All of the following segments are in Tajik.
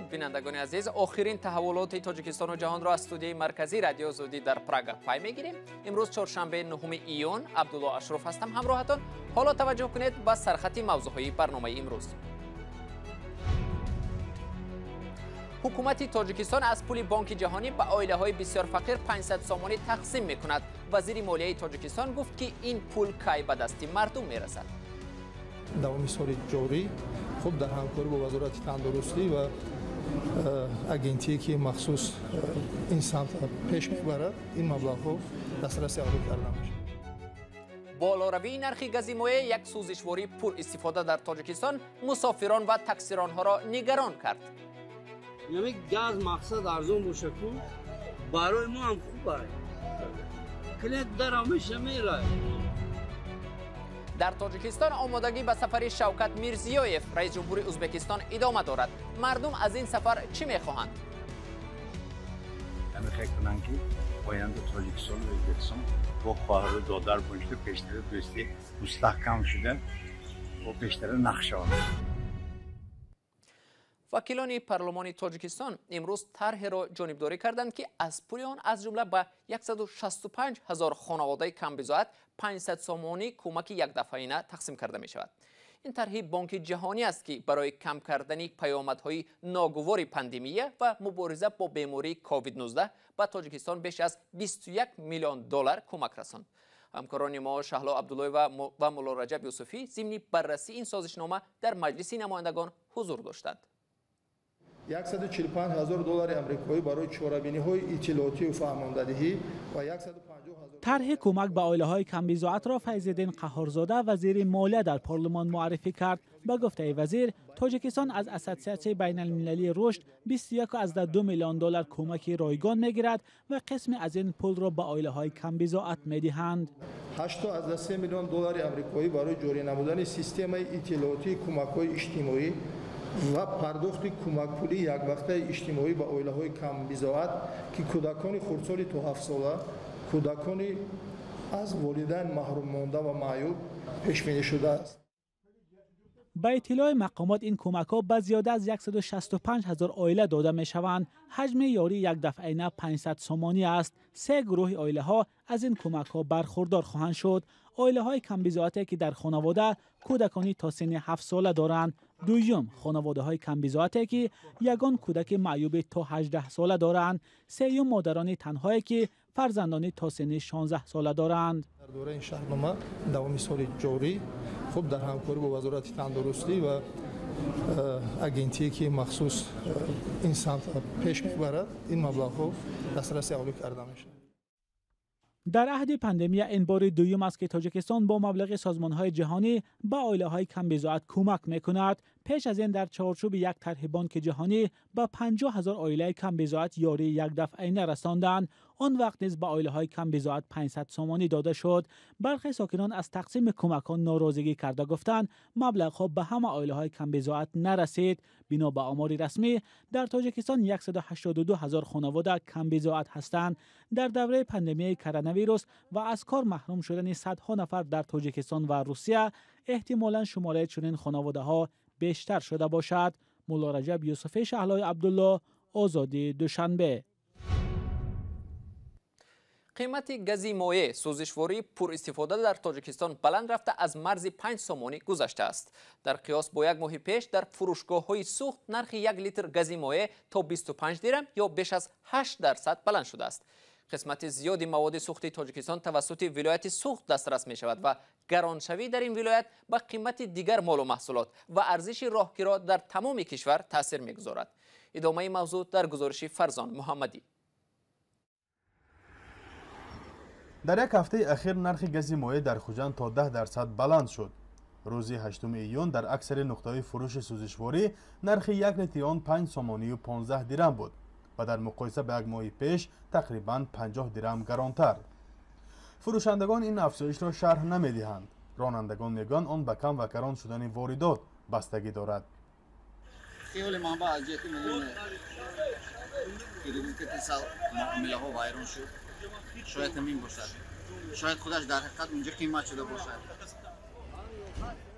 Дуруд, бинандагони азиз. Охирин таҳаввулоти Тоҷикистону ҷаҳонро аз студияи марказии Радиои Озодӣ дар Прага пай мегирем. Имрӯз чоршанбе, 9 июн. Абдулло Ашроф ҳастам ҳамроҳатон. Ҳоло таваҷҷӯҳ кунед ба сархати мавзӯъҳои барномаи имрӯз. Ҳукумати Тоҷикистон аз пули Бонки Ҷаҳонӣ ба оилаҳои бисёр фақир 500 сомонӣ тақсим мекунад. Вазири молияи Тоҷикистон гуфт, ки ин пул кай ба дасти мардум мерасад. Давоми соли ҷорӣ хуб дар ҳамкорӣ бо Вазорати тандурустӣ ва агентие, ки махсус ин самт пеш мебарад, ин маблағҳо дастраси аҳолӣ карда мешавад. Болоравии нархи гази моеъ, як сӯзишвории пуристифода дар Тоҷикистон, мусофирон ва таксиронҳоро нигарон кард. Яъне газ мақсад арзон боша ку барои мо ҳам хуб аст. Клиент дар ҳамеша мерад. Дар Тоҷикистон омодагӣ ба сафари Шавкат Мирзиёев, раис ҷумҳури Ӯзбекистон, идома дорад. Мардум аз ин сафар чӣ мехоҳанд? Ҳамихе кунанд, ки оянда Тоҷикистону Ӯзбекистон бо хоҳару додар бошида, пештара дӯстӣ мустаҳкам шуда, бо пештара нақш шаванд. Вакилони парлумони Тоҷикистон имрӯз тарҳеро ҷонибдорӣ карданд, ки аз пули он аз ҷумла ба 165 ҳазор хонаводаи камбизоат 500 сомонӣ кӯмаки якдафъаина тақсим карда мешавад. Ин тарҳи Бонки Ҷаҳонӣ аст, ки барои кам кардани паёмадҳои ногувори пандемия ва мубориза бо бемории COVID-19 ба Тоҷикистон беш аз 21 миллион доллар кӯмак расонд. Ҳамкорони мо Шаҳло Абдуллоева ва Мулло Раҷаб Юсуфӣ зимни баррасии ин созишнома дар Маҷлиси намояндагон ҳузур доштанд. 145 ҳазор доллари амрикоӣ барои чорабиниҳои иттилоотию фаҳмондадиҳӣ ва 150 ҳазор. Тарҳи кӯмак ба оилаҳои камбизоатро Файзиддин Қаҳҳорзода, вазири молия, дар парлумон муаррифӣ кард. Ба гуфтаи вазир, Тоҷикистон аз Ассотсиатсияи байналмилалии рушд 21,2 миллион доллар кӯмаки ройгон мегирад ва қисме аз ин пулро ба оилаҳои камбизоат медиҳанд. 8,3 миллион доллари амрикоӣ барои ҷорӣ намудани системаи иттилоотии кӯмакҳои иҷтимоӣ ва пардохти кӯмакпулии яквақтаи иҷтимоӣ ба оилаҳои камбизоат, ки кӯдакони хурдсоли то 7сола, кӯдакони аз волидайн маҳрум монда ва маъюб пешбинӣ шудааст. Ба иттилои мақомот, ин кӯмакҳо ба зиёда аз 165 ҳазор оила дода мешаванд. Ҳаҷми ёрии якдафъаина 500 сомонӣ аст. Се гурӯҳи оилаҳо аз ин кӯмакҳо бархурдор хоҳанд шуд: оилаҳои камбизоате, ки дар хонавода кӯдакони то синни 7сола доранд; дуюм, хонаводаҳои камбизоате, ки ягон кӯдаки маъюби то 18сола доранд; сеюм, модарони танҳое, ки фарзандони то синни 16сола доранд. Дар доираи ин шаҳрнома давоми соли ҷорӣ хуб дар ҳамкорӣ бо Вазорати тандурустӣ ва агентие, ки махсус ин самт пеш мебарад, ин маблағҳо дастраси аҳолӣ карда мешавад. Дар аҳди пандемия ин бори дуюм аст, ки Тоҷикистон бо маблағи созмонҳои ҷаҳонӣ ба оилаҳои камбизоат кӯмак мекунад. Пеш аз ин дар чорчӯби як тарҳи Бонки Ҷаҳонӣ ба 50 ҳазор оилаи камбизоат ёрии якдафъаина расонданд. Он вақт низ ба оилаҳои камбизоат 500 сомонӣ дода шуд. Бархе сокинон аз тақсими кӯмакҳо норозигӣ карда гуфтанд, маблағҳо ба ҳама оилаҳои камбизоат нарасид. Бино ба омори расмӣ, дар Тоҷикистон 182 ҳазор хонавода камбизоат ҳастанд. Дар давраи пандемияи коронавирус ва аз кор маҳрум шудани садҳо нафар дар Тоҷикистон ва Русия, эҳтимолан шумораи чунин хонаводаҳо бештар шуда бошад. Мулло Раҷаб Юсуфӣ, Шаҳлои Абдулло, Озодӣ, Душанбе. Қимати гази моеъ, сӯзишвории пуристифода дар Тоҷикистон, баланд рафта, аз марзи 5 сомонӣ гузаштааст. Дар қиёс бо як моҳи пеш дар фурӯшгоҳҳои сӯхт нархи як литр гази моеъ то 25 дирам ё беш аз 8% баланд шудааст. Қисмати зиёди маводи сӯхти Тоҷикистон тавассути вилояти Суғд дастрас мешавад ва гароншавӣ дар ин вилоят ба қимати дигар молу маҳсулот ва арзиши роҳкиро дар тамоми кишвар таъсир мегузорад. Идомаи мавзӯъ дар гузориши Фарзон Муҳаммадӣ. Дар як ҳафтаи ахир нархи гази моеъ дар Хуҷанд то 10% баланд шуд. Рӯзи 8 июн дар аксари нуқтаҳои фурӯши сӯзишворӣ нархи як литри он 5 сомонию 15 дирам буд ва дар муқоиса ба як моҳи пеш тақрибан 50 дирам гаронтар. Фурӯшандагон ин афзоишро шарҳ намедиҳанд. Ронандагон мегӯянд, он ба кам ва гарон шудани воридот бастагӣ дорад. Хиёли манба аз ҷиҳати сал муомилаҳо вайрон шуд. Шояд ҳамин бошад, шояд худаш дар ҳақиқат унҷа қимат шуда бошад.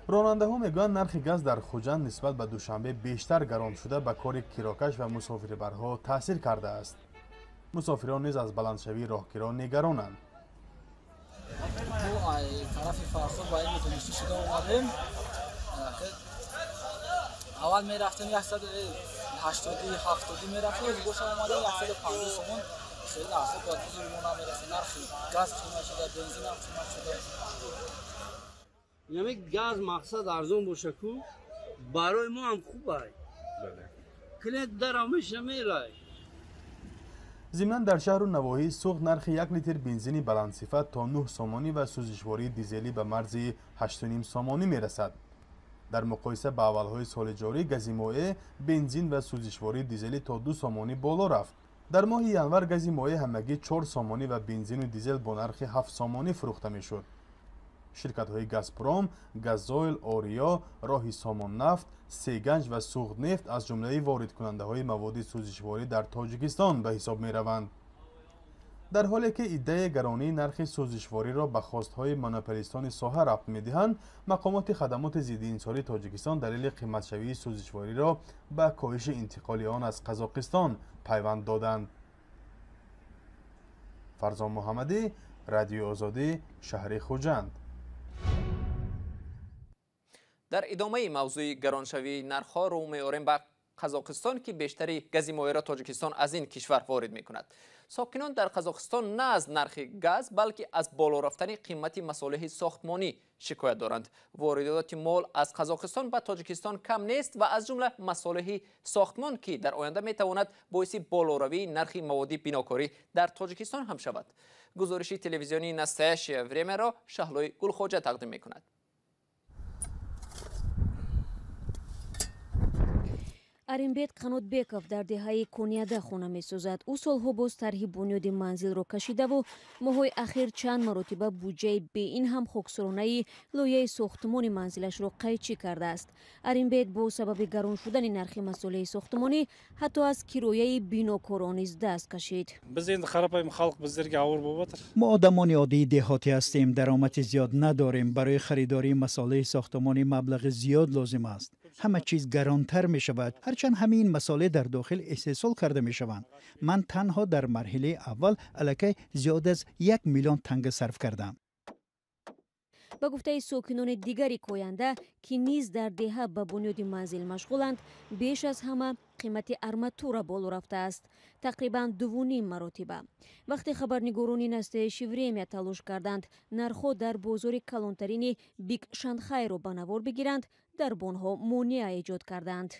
Ронандаҳо мегӯянд, нархи газ дар Хуҷанд нисбат ба Душанбе бештар гарон шуда, ба кори кирокаш ва мусофирбарҳо таъсир кардааст. Мусофирон низ аз баландшавии роҳкиро нигаронанд. Мо тарафи Фархор ба илми донишҷӯ шуда омадем. Аввал мерафтем 180-70 мерафтем, боша омадем 150 сомон. Хеле ахир ба зури мо намерасад. Нархи газ қимат шуда, бензин ҳам қимат шуда. Яъне газ мақсад арзон боша ку барои мо ҳам хуб ай. Клиент дарамеша мерай. Зимнан, дар шаҳру навоҳии Суғд нархи 1 литр бензини баландсифат то 9 сомонӣ ва сӯзишвории дизелӣ ба марзи 8,5 сомонӣ мерасад. Дар муқоиса ба аввалҳои соли ҷорӣ гази моеъ, бензин ва сӯзишвории дизелӣ то 2 сомонӣ боло рафт. Дар моҳи январ гази моеъ ҳамагӣ 4 сомонӣ ва бензину дизел бо нархи 7 сомонӣ фурӯхта мешуд. Ширкатҳои Газпром, Газойл, Ориё, Роҳи Сомоннафт, Сеганҷ ва Суғднефт аз ҷумлаи воридкунандаҳои маводи сӯзишворӣ дар Тоҷикистон ба ҳисоб мераванд. Дар ҳоле ки иддаи гаронии нархи сӯзишвориро ба хостҳои монополистони соҳа рабт медиҳанд, мақомоти хадамоти зиддиинсории Тоҷикистон далели қиматшавии сӯзишвориро ба коҳиши интиқоли он аз Қазоқистон пайванд доданд. Фарзон Муҳаммадӣ, Радиои Озодӣ, шаҳри Хуҷанд. Дар идомаи мавзӯи гароншавии нархҳо рӯ меорем ба Қазоқистон, ки бештари гази моеъро Тоҷикистон аз ин кишвар ворид мекунад. Сокинон дар Қазоқистон на аз нархи газ, балки аз боло рафтани қимати масолеҳи сохтмонӣ шикоят доранд. Воридоти мол аз Қазоқистон ба Тоҷикистон кам нест ва аз ҷумла масолеҳи сохтмон, ки дар оянда метавонад боиси болоравии нархи маводи бинокорӣ дар Тоҷикистон ҳам шавад. Гузориши телевизионии Настоящее времяро Шаҳлои Гулхоҷа тақдим мекунад. Аримбет Қанотбеков дар деҳаи Конияда хона месозад. Ӯ солҳо боз тарҳи бунёди манзилро кашидаву моҳҳои ахир чанд маротиба буҷаи беин ҳам хоксоронаи лоиҳаи сохтмони манзилашро қайчӣ кардааст. Аримбет бо сабаби гарон шудани нархи масолеҳи сохтмонӣ ҳатто аз кирояи бинокорон низ даст кашид. Мо одамони оддии деҳотӣ ҳастем, даромади зиёд надорем. Барои харидории масолеҳи сохтмонӣ маблағи зиёд лозим аст. Ҳама чиз гаронтар мешавад, ҳарчанд ҳамаи ин масолеҳ дар дохил истеҳсол карда мешаванд. Ман танҳо дар марҳилаи аввал аллакай зиёд аз 1 миллион танга сарф кардам. Ба гуфтаи сокинони дигари Коянда, ки низ дар деҳа ба бунёди манзил машғуланд, беш аз ҳама қимати арматура боло рафтааст, тақрибан 2,5 маротиба. Вақте хабарнигорони Настоящее время талош карданд нархҳо дар бозори калонтарини Биг Шанхайро ба навор бигиранд, дарбонҳо монеа эҷод карданд.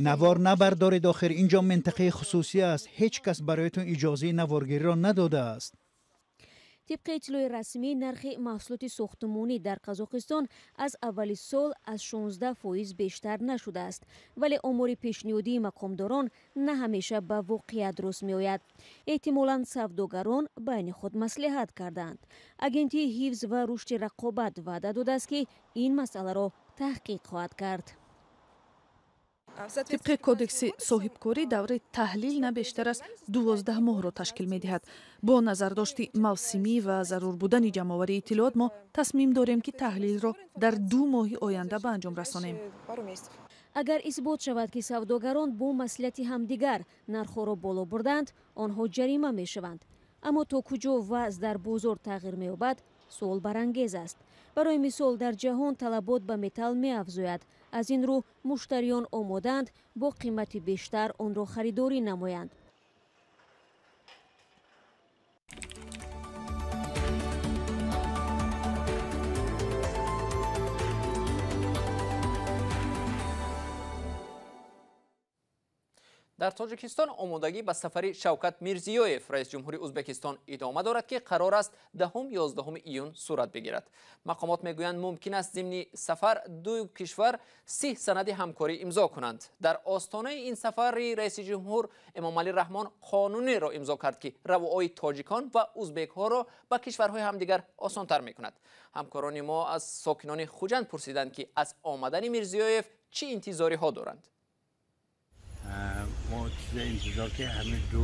Навор набардоред, охир инҷо минтақаи хусусӣ аст. Ҳеҷ кас бароятон иҷозаи наворгириро надодааст. Тибқи иттилои расмӣ, нархи маҳсулоти сохтмонӣ дар Қазоқистон аз аввали сол аз 16% бештар нашудааст, вале омори пешниҳодии мақомдорон на ҳамеша ба воқеият рост меояд. Эҳтимолан савдогарон байни худ маслиҳат кардаанд. Агентии ҳифз ва рушди рақобат ваъда додааст, ки ин масъаларо таҳқиқ хоҳад кард. Тибқи кодекси соҳибкорӣ, давраи таҳлил на бештар аз 12 моҳро ташкил медиҳад. Бо назардошти мавсимӣ ва зарур будани ҷамъоварии иттилоот, мо тасмим дорем, ки таҳлилро дар 2 моҳи оянда ба анҷом расонем. Агар исбот шавад, ки савдогарон бо маслиҳати ҳамдигар нархҳоро боло бурданд, онҳо ҷарима мешаванд. Аммо то куҷо вазъ дар бозор тағйир меёбад, суол барангез аст. Барои мисол, дар ҷаҳон талабот ба металл меафзояд. Аз ин рӯ муштариён омодаанд бо қимати бештар онро харидорӣ намоянд. Дар Тоҷикистон омодагӣ ба сафари Шавкат Мирзиёев, раис ҷумҳури Ӯзбекистон, идома дорад, ки қарор аст 10-11 июн сурат бигирад. Мақомот мегӯянд, мумкин аст зимни сафар ду кишвар 30 санади ҳамкорӣ имзо кунанд. Дар остонаи ин сафари раиси ҷумҳур Эмомалӣ Раҳмон қонунеро имзо кард, ки равои тоҷикон ва ӯзбекҳоро ба кишварҳои ҳамдигар осонтар мекунад. Ҳамкорони мо аз сокинони Хуҷанд пурсиданд, ки аз омадани Мирзиёев чӣ интизориҳо доранд. Мо чизе интизор, ки ҳамин ду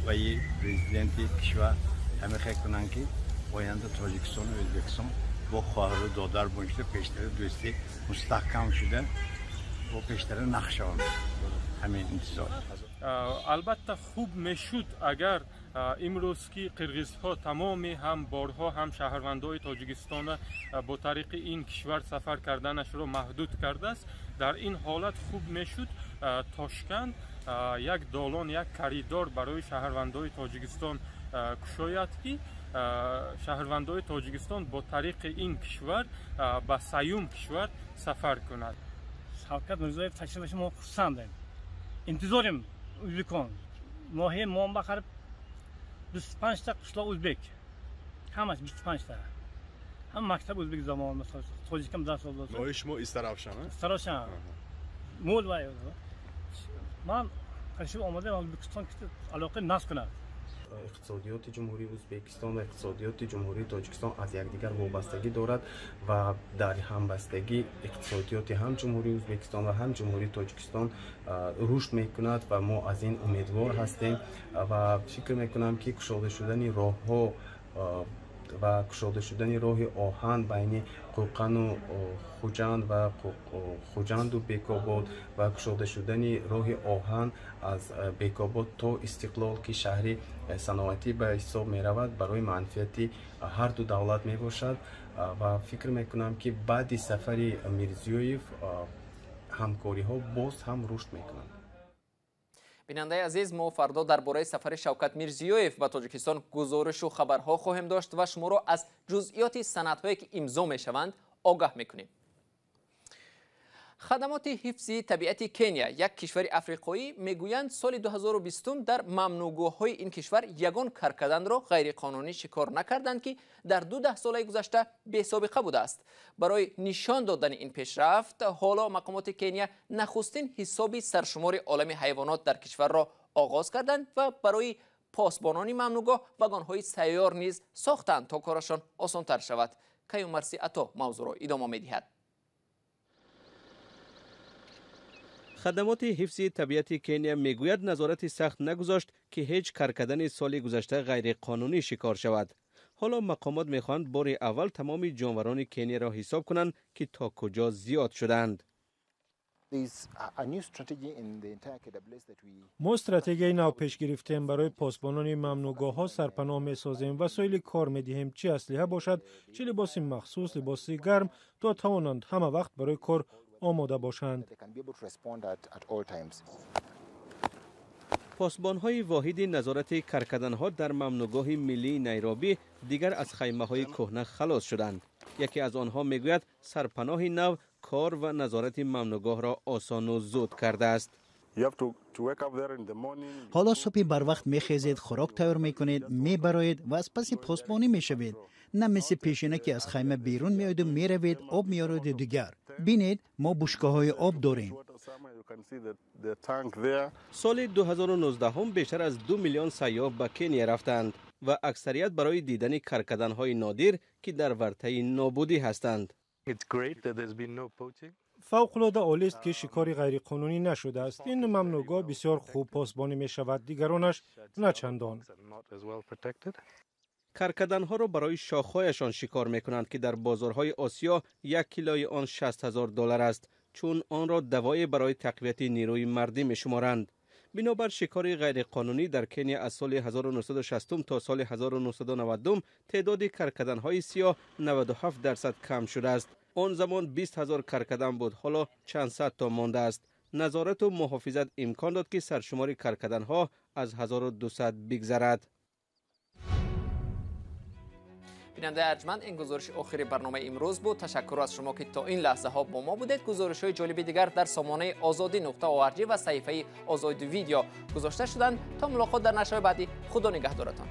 ваи президенти кишвар ҳамин хел кунанд, ки оянда Тоҷикистону Ӯзбекистон Бо хоҳару додар бошида пештара дӯстӣ мустаҳкам шуда бо пештара нақшаванд. Ҳамин интизор. Албатта хуб мешуд агар имрӯз ки қирғизҳо тамоми ҳам борҳо ҳам шаҳрвандои Тоҷикистонро бо тариқи ин кишвар сафар карданашро маҳдуд кардааст, дар ин ҳолат хуб мешуд Тошканд як долон, як коридор барои шаҳрвандои Тоҷикистон кушояд, ки шаҳрвандои Тоҷикистон бо тариқи ин кишвар ба саюм кишвар сафар кунад. Шавкат Мирзиёев ташрифаш мо хурсандем, интизорем. Ӯзбекон ноҳияи мо ба қариб 25та қишлоқ ӯзбек, ҳамаш 25та, ҳама мактаб ӯзбек замон, масалан тоҷикам дарс дод. Ноҳияи шумо Истаравшан? Истаравшан мол ва ман ташриф омадам Ӯзбекистон ки алоқаи насб кунад. Иқтисодиёти Ҷумҳурии Ӯзбекистон ва иқтисодиёти Ҷумҳурии Тоҷикистон аз якдигар вобастагӣ дорад ва дар ҳамбастагӣ иқтисодиёти ҳам Ҷумҳурии Ӯзбекистон ва ҳам Ҷумҳурии Тоҷикистон рушд мекунад ва мо аз ин умедвор ҳастем ва фикр мекунам, ки кушода шудани роҳҳо ва кушода шудани роҳи оҳан байни Қӯқану Хуҷанд ва Хуҷанду Бекобод ва кушода шудани роҳи оҳан аз Бекобод то Истиқлол, ки шаҳри саноатӣ ба ҳисоб меравад, барои манфиати ҳар ду давлат мебошад ва фикр мекунам, ки баъди сафари Мирзиёев ҳамкориҳо боз ҳам рушд мекунанд. Бинандаи азиз, мо фардо дар бораи сафари Шавкат Мирзиёев ба Тоҷикистон гузоришу хабарҳо хоҳем дошт ва шуморо аз ҷузъиёти санадҳое ки имзо мешаванд огаҳ мекунем. Хадамоти ҳифзи табиати Кения, як кишвари африқоӣ, мегӯянд соли 2020 дар мамнӯъгоҳҳои ин кишвар ягон каркаданро ғайриқонунӣ шикор накарданд, ки дар 2 даҳсолаи гузашта бесобиқа будааст. Барои нишон додани ин пешрафт ҳоло мақомоти Кения нахустин ҳисоби саршумори олами ҳайвонот дар кишварро оғоз карданд ва барои посбонони мамнӯъгоҳ вагонҳои сайёр низ сохтанд, то корашон осонтар шавад. Каюмарси Ато мавзӯъро идома медиҳад. Хадамоти ҳифзи табиати Кения мегӯяд назорати сахт нагузошт, ки ҳеҷ каркадани соли гузашта ғайриқонунӣ шикор шавад. Ҳоло мақомот мехоҳанд бори аввал тамоми ҷонварони Кенияро ҳисоб кунанд, ки то куҷо зиёд шудаанд. Мо стратегияи нав пеш гирифтем. Барои посбонони мамнӯъгоҳҳо сарпаноҳ месозем, васоили кор медиҳем, чӣ аслиҳа бошад, чӣ либоси махсус, либоси гарм, то тавонанд ҳама вақт барои кор омода бошанд. Посбонҳои воҳиди назорати каркаданҳо дар мамнӯъгоҳи миллии Найробӣ дигар аз хаймаҳои кӯҳна халос шуданд. Яке аз онҳо мегӯяд сарпаноҳи нав кор ва назорати мамнӯъгоҳро осону зуд кардааст. Ҳоло субҳи барвақт мехезед, хӯрок тайёр мекунед, мебароед ва аз паси посбонӣ мешавед. На мисли пешина, ки аз хайма берун меоеду меравед, об меёреду дигар. Бинед, мо бушкаҳои об дорем. Соли 2019 бештар аз 2 миллион сайёҳ ба Кения рафтанд ва аксарият барои дидани каркаданҳои нодир, ки дар вартаи нобудӣ ҳастанд. Фавқулода олист, ки шикори ғайриқонунӣ нашудааст. Ин мамнӯъгоҳ бисёр хуб посбонӣ мешавад, дигаронаш на чандон. Каркаданҳоро барои шохҳояшон шикор мекунанд, ки дар бозорҳои Осиё як килои он 60 ҳазор доллар аст, чун онро давое барои тақвияти нерӯи мардӣ мешуморанд. Бинобар шикори ғайриқонунӣ дар Кения аз соли 1960 то соли 1990 теъдоди каркаданҳои сиёҳ 97% кам шудааст. Он замон 20 ҳазор каркадан буд, ҳоло чанд сад то мондааст. Назорату муҳофизат имкон дод, ки саршумори каркаданҳо аз 1200 бигзарад. Бинандаи арҷманд, ин гузориши охири барномаи имрӯз буд. Ташаккур аз шумо, ки то ин лаҳзаҳо бо мо будед. Гузоришҳои ҷолиби дигар дар сомонаи озодӣ.org ва саҳифаи Озодӣ Видео гузошта шуданд. То мулоқот дар нашрҳои баъдӣ, Худо нигаҳдоратон.